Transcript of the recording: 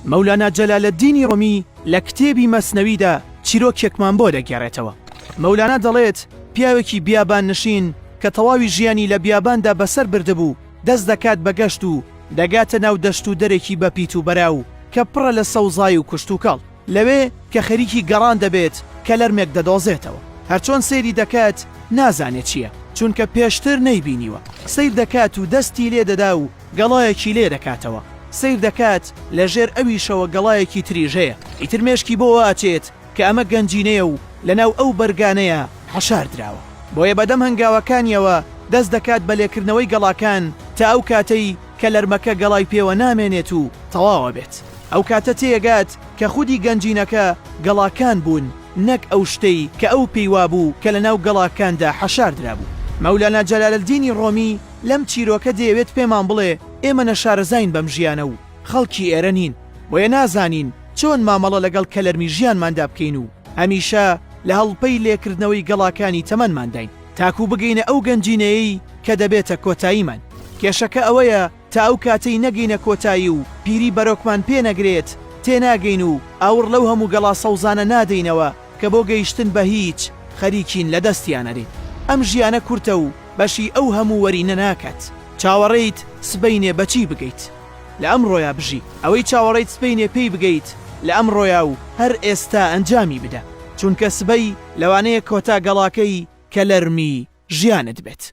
مەولانا جەلالەدینی ڕۆمی لە کتێبی مەسنەویدا چیرۆکێکمان بۆ دەگێڕێتەوە. مەولانا دەڵێت، پیاوێکی بیاباننشین کە تەواوی ژیانی لە بیاباندا بەسەر بردبوو، دەست دەکات بە گەشت و دەگاتە ناو دەشت و دەرێکی بەپیت و بەراو کە پڕە لە سەوزایی و کشتوکاڵ. لەوێ کە خەریکی گەڕان دەبێت کەلەرمێک دەدۆزێتەوە. هەرچۆن سەیری دەکات نازانێ چییە، چونکە پێشتر نەیبینیوە. سەیر دەکات و دەستی لێ دەدا و گەڵایەکی لێ دەکاتەوە. سەیر دەکات لە ژێر ئەویشەوە گەڵایەکی تریش هەیە. ئیتر مێشکی بۆ وا ئەچێت کە ئەمە گەنجینەیە و لەناو ئەو بەرگانەیا حەشار دراوە. بۆیە بەدەم هەنگاوەکانیەوە دەست دەکات بە لێکردنەوەی گەڵاکان تا ئەو کاتەی کە لەرمەکە گەڵای پێوە نامێنێت و تەواو ئەبێت. ئەو کاتە تێیەگات کە خودی گەنجینەکە گەڵاکان بوون نەک ئەو شتەی کە ئەو پێی وابوو کە لەناو گەڵاکاندا حەشار درابوو. مەولانا جەلالەدینی ڕۆمی لەم چیرۆکە دەیەوێت پێمان بڵێ ئێمە نەشارەزاین بەم ژیانە و خەڵکی ئێرە نین بۆیە نازانین چۆن مامەڵە لەگەڵ کەلەرمی ژیانماندا بکەین و هەمیشە لە هەڵپەی لێکردنەوەی گەڵاکانی تەمەنمانداین تاکو بگەینە ئەو گەنجینەیەی کە دەبێتە کۆتاییمان. کێشەکە ئەوەیە تا ئەو کاتەی نەگەینە کۆتایی و پیری بەرۆکمان پێ نەگرێت تێناگەین و ئاوڕ لەو هەموو گەڵا سەوزانە نادەینەوە کە بۆ گەیشتن بە هیچ خەریکین لە دەستیان ئەدەین. ئەم ژیانە کورتە و بەشی ئەو هەموو وەرینە ناکات. چاوەڕێیت سبەینێ بە چی بگەیت؟ لە ئەمڕۆیا بژی. ئەوەی چاوەڕێیت سبەینێ پێی بگەیت لە ئەمڕۆیا و هەر ئێستا ئەنجامی بدە. چونکە سبەی لەوانەیە کۆتا گەڵاکەی کەلەرمی ژیانت بێت.